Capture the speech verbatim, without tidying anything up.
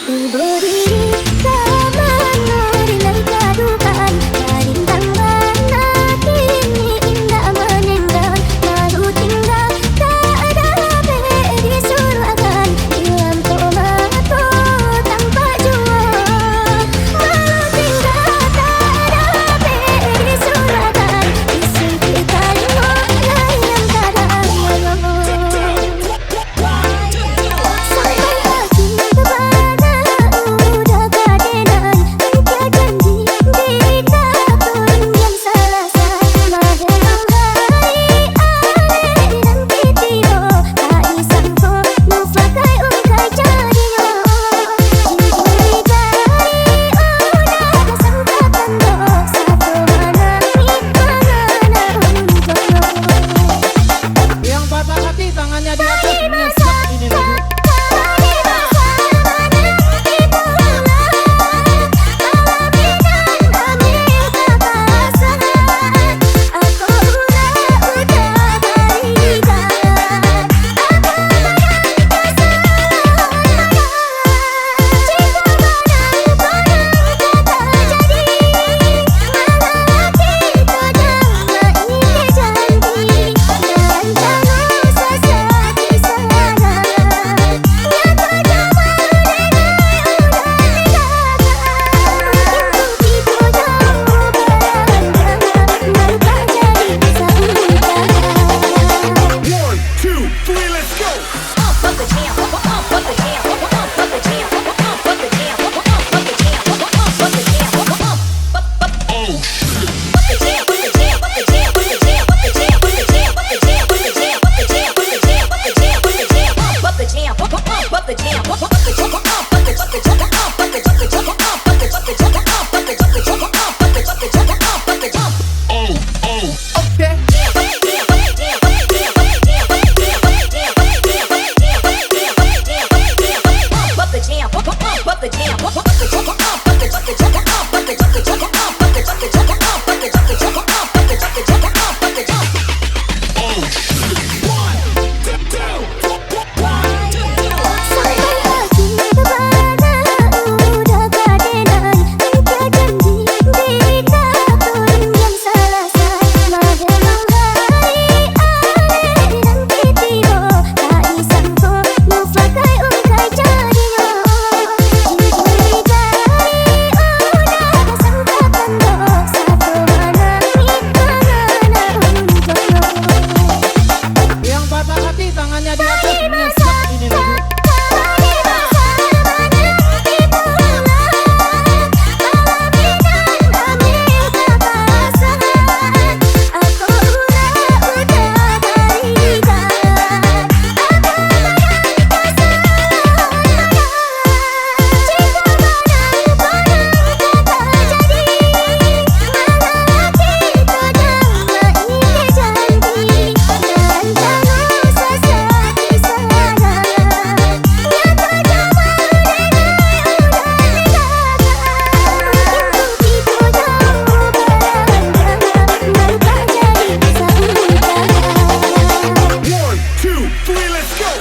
Ibu diri ka mano rilai kadukaan, tarintang bana kini indak manenggang, malu tingga tak dapek disuruahkan, di lampu mato tampak juo, malu tingga tak dapek disuruahkan, isi di talingo layang kadang. Yang patah hati, tangannya di atas, nyesek ini lagu. One, two, three, let's go. Yang patah hati, tangannya di atas, nyesek ini lagu. One, two, three, let's go.